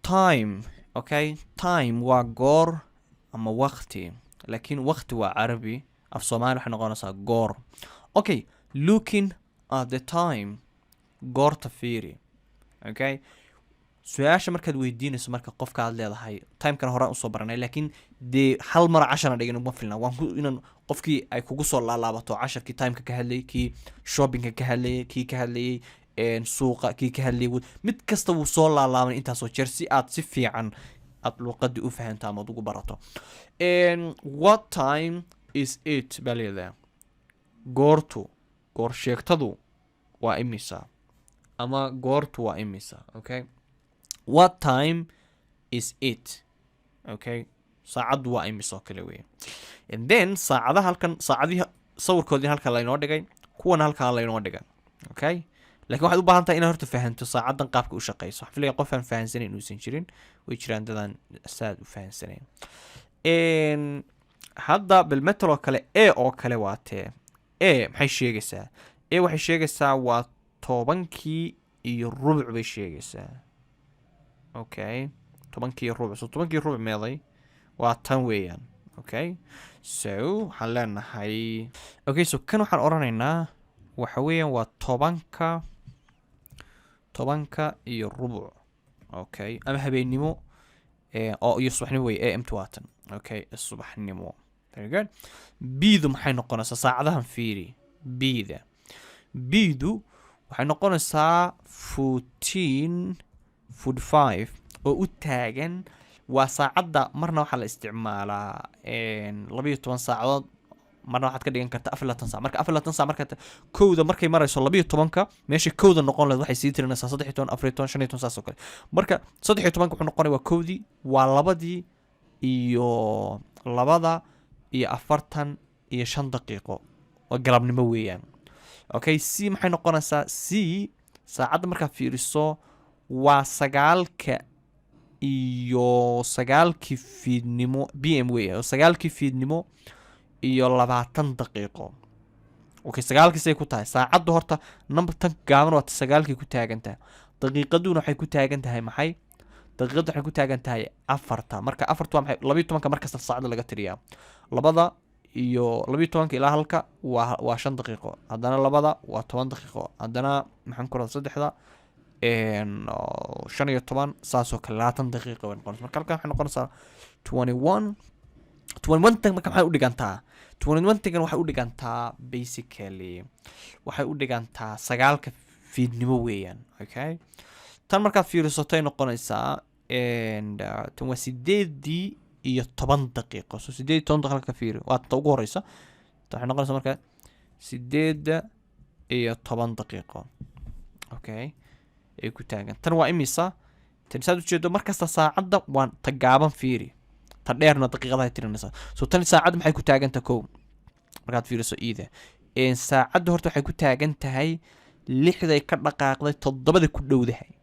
Time, okay, time waa goor ama waqti, laakiin waqti waa Carabi, af Soomaali waxay noqonaysaa goor. Okay, looking at the time, goorta fiiri. Okay, su-aasha markaad weydiinayso marka qofka aad leedahay timekana horaan usoo baranay, laakiin dee hal mar cashara dhigin uma filna. Waan ku inaan qofkii ay kugu soo laalaabato casharkii timeka ka hadlayay, kii shoppingka ka hadlayay, kii ka hadlayay suuqa, kii ka hadlayay, mid kasta wuu soo laalaaban intaasoo jeer si aad si fiican aad luuqadii u fahanto ama ad ugu barato. What time is it baa leedahay. Goortu, goor sheegtadu waa imisa ama goortu waa imisa? Okay, what time is it? Okay, saacaddu waa imis oo kale wey. And then saacadaha halkan, saacadihii sawirkoodii halkan laynoo dhigay, kuwana halkan laynoo dhigay. Okay, lakin waxaad u baahan tahay inaad horta fahanto saacaddan qaabka u shaqeyso. Waxaan filaya qof aan fahansanayn inuusan jirin. Way jiraan dadaan saad u fahansanayn. Hadda bilmetal oo kale, a oo kale waa tee? A maxay sheegaysaa? A waxay sheegaysaa waa 10:15 bay sheegaysaa. Okay, 10:15. So 10:15 meeday? Waa tan weeyaan. Okay, so waxaan leenahay, okay, so kan waxaan odhanaynaa waxa weeyaan waa 10:15. Okay, ama habeennimo oo iyo subaxnimo wey. AM to waa tan. Okay, subaxnimo. Very good. B-du maxay noqonaysaa? Saacadahan fiiri. B-da, B-du waxay noqonaysaa 14:45 oo u taagan waa saacadda. Marna waxaa la isticmaalaa 12 saacadood, marna waxaad ka dhigan kartaa 24 saac. Marka 24 saac marka 1da markay marayso 12-ka, meesha 1da noqon lahayd waxay sii tirinaysaa 13, 14, 15, saas oo kale. Marka 13-ka wuxuu noqonaya waa 1dii, waa labadii iyo 2:45 oo galabnimo weeyaan. Okay, C maxay noqonaysaa? C saacadda markaad fiiriso waa sagaalka iyo sagaalkii fiidnimo PM weeya, oo 9:20. Okay, sagaalkii say ku tahay saacaddu? Horta number tan gaaban waa sagaalkii ku taagan tahay. Daqiiqaduna waxay ku taagan tahay maxay? Daqiiqaddu waxay ku taagan tahay afarta. Marka afarta waa maxay? 12-ka markasta saacadda laga tiriyaa. Labada iyo 12-ka ilaa halka waa 5 daqiiqo, haddana labada waa 10 daqiiqo, haddana maxaan ku rahda saddexda 15, saasoo kale 20 daqiiqo bay noqonaysa. Marka halkan waxay noqonaysaa 21, 21 tan. Marka maxay u dhigantaa 21 tan? Waxay u dhigantaa, basically waxay u dhigantaa sagaalka fiidnimo weeyaan. Okay, tan markaad fiirisatay noqonaysaa and tan waa 8:10. So 8:10 ka fiiri, waa ta ugu horeysa. Tan waxay noqonaysaa marka 8:10. Okay, ay ku taagan. Tan waa imisa? Tan saad ujeedo markasta saacadda waa ta gaaban fiiri, ta dheerna daqiiqadahay tirinaysaa. So tan saacadda maxay ku taagan tahay? Kow markaad fiiriso iida saacadda horta waxay ku taagan tahay 6day ka dhaqaaqday, 7da ku dhowdahay.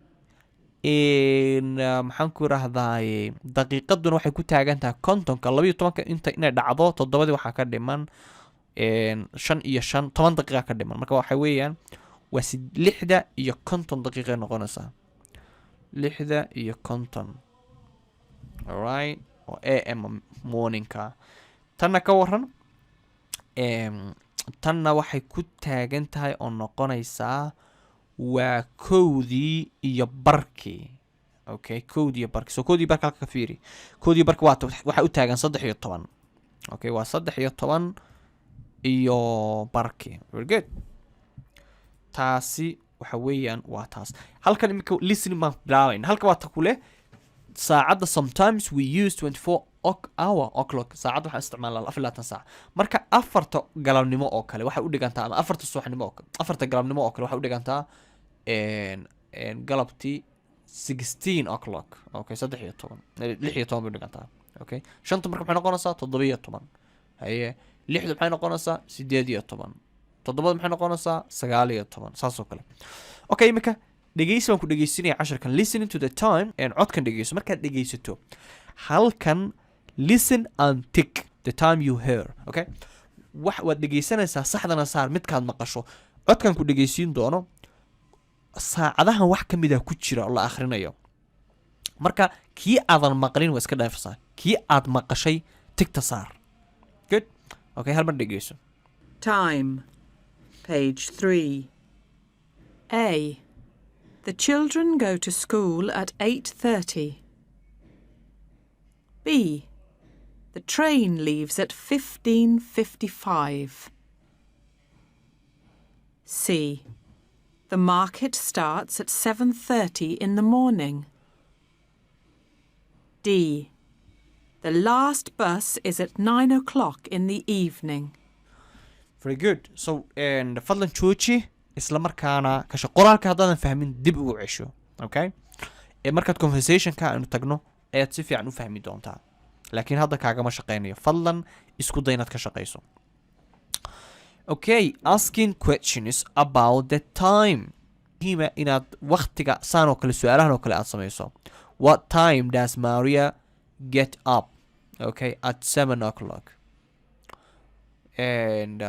Maxaan ku iraahdaaye, daqiiqaduna waxay ku taagan tahay 50-ka, 12-ka inta inay dhacdo 7dii waxaa ka dhiman shan iyo shan, 10 daqiiqa ka dhiman. Marka waxa weeyaan waa 6:50 daqiiqay noqonaysaa, 6:50, alright, oo AM morningka. Tanna ka waran? Tanna waxay ku taagan tahay oo noqonaysaa waa 1:20. Okay, 1:20. So 1:20 halka ka fiiri. 1:20 waa waxaa u taagan 13. Okay, waa 13:20. Very good. Taasi waxa weeyaan waa taas. Halkan imika listening baan bilaabayna. Halka waa ta kule saacadda. Sometimes we use 24 hour o'clock. Saacadda waxaan isticmaalnaa 24 saac. Marka 4-ta galabnimo oo kale waxay u dhigantaa, ama 4-ta subaxnimo oo kale, 4-ta galabnimo oo kale waxay u dhigantaa galabtii 16 o'clock. Okay, 13, 16 bay u dhigantaa. Okay, shanta marka maxay noqonaysaa? 17. Haye, lixda maxay noqonaysaa? 18. Toddobada maxay noqonaysaa? 19, saas oo kale. Okay, imika dhegeysi baan ku dhegeysinaya casharkan. Listening to the time and codkan dhegeyso. Markaad dhegeysato halkan, listen and tick the time you hear. Okay, wax waad dhegeysanaysaa, saxdana saar midkaad maqasho. Codkan ku dhegeysiin doono saacadahan wax ka mid a ku jira oo la akhrinayo. Marka kii aadan maqlin waa iska dhaafaysaa, kii aad maqashay tickta saar. Good. Okay, hal mar dhegeyso. Time. Page 3. A. The children go to school at 8:30. B. The train leaves at 15:55. C. The market starts at 7:30 in the morning. D. The last bus is at 9 o'clock in the evening. Very good. So and fadlan jooji, isla markaana kasha qoraalka. Haddaadan fahmin, dib ugu cesho. Okay, ee markaad conversationka aynu tagno ayaad si fiican u fahmi doontaa, laakiin hadda kaagama shaqeynayo. Fadlan isku day inaad ka shaqeyso. Okay, asking questions about the time. Muhiima inaad waktiga saan oo kale su-aalahan oo kale aad sameyso. What time does Maria get up? Okay, at 7 o'clock. And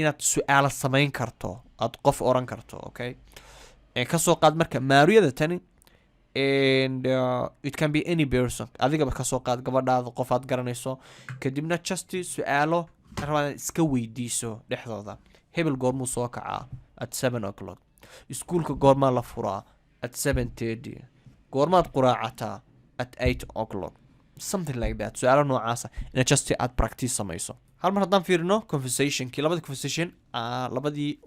inaad su-aalo samayn karto, aad qof oran karto. Okay, kasoo qaad marka Maariyada tani, and it can be any person. Adigaba kasoo qaad gabadhaada, qof aad garanayso. Kadibna just su-aalo rabaa inaad iska weydiiso dhexdooda. Hebel goormuu soo kacaa? At 7 o'clock. Iskuulka goormaa la furaa? At 7:30. Goormaad quraacataa? At 8 o'clock, something like that. Su-aalo noocaasa inaad just aad practice samayso. Hal mar haddaan fiirino conversationkii, labadii conversation, labadii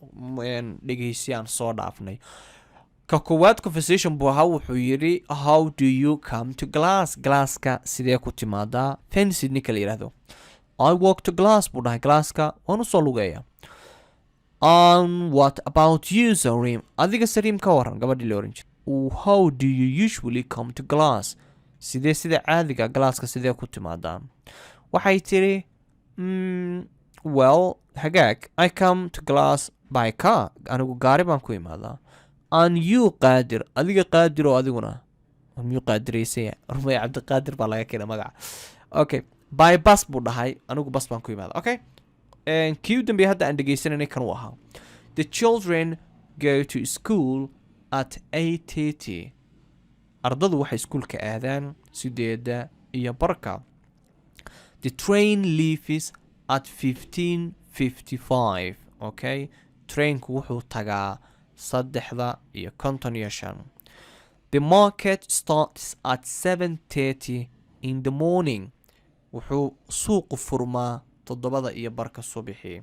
dhegeysi aan soo dhaafnay. Ka koowaad conversation buu ahaa. Wuxuu yidhi, "How do you come to class?" Classka sidee ku timaadaa? Vincent ninka la yidhaahdo, "I walk to class," buu dhahay. Classka waan usoo lugeeya. "And what about you, Sarim?" Adiga Sarim ka waran, gabadhii la oran jiray. "How do you usually come to class?" Sidee sida caadiga classka sidee ku timaadaan? Waxay tiri, "Well," hagaag, "I come to class by car." Anigu gaari baan ku imaadaa. "And you, Qaadir?" Adiga Qaadir oo adiguna miyuu qaadiraysaya? Rumay, Cabdiqaadir baa laga keena magaca. Okay, "By bus," buu dhahay. Anigu bus baan ku imaada. Okay, kii u dambeeyay hadda aan dhegeysananay kan uu ahaa. The children go to school at 8:30. Ardadu waxay iskuulka aadaan 8:30. The train leaves at 15:55. Okay, trainku wuxuu tagaa 3:55. The market starts at 7:30 in the morning. Wuxuu suuqu furmaa 7:30 subaxii.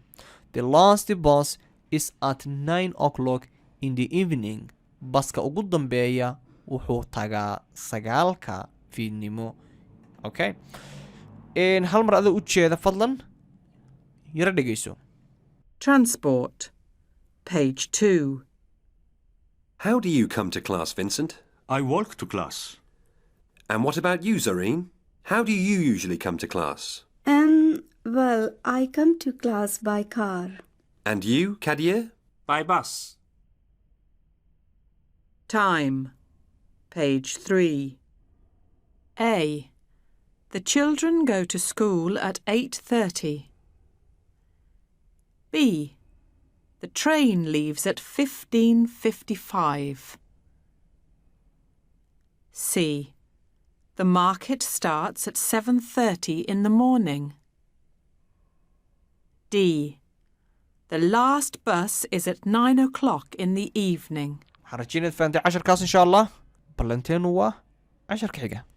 The last bus is at 9 o'clock in the evening. Baska ugu dambeeya wuxuu tagaa 9-ka fiidnimo. Okay, hal mar adoo ujeeda, fadlan yaro dhegeyso. Transport. Page 2. How do you come to class, Vincent? I walk to class. And what about you, Zareen? How do you usually come to class? Well, I come to class by car. And you, Kadir? By bus. Time. Page 3. A. The children go to school at 8:30. B. The train leaves at 15:55. C. The market starts at 7:30 in the morning. D. The last bus is at 9 o'clock in the evening. Waxaan rajeynaya fahamtay casharkaas, insha Allah. Ballanteenu waa casharka xiga.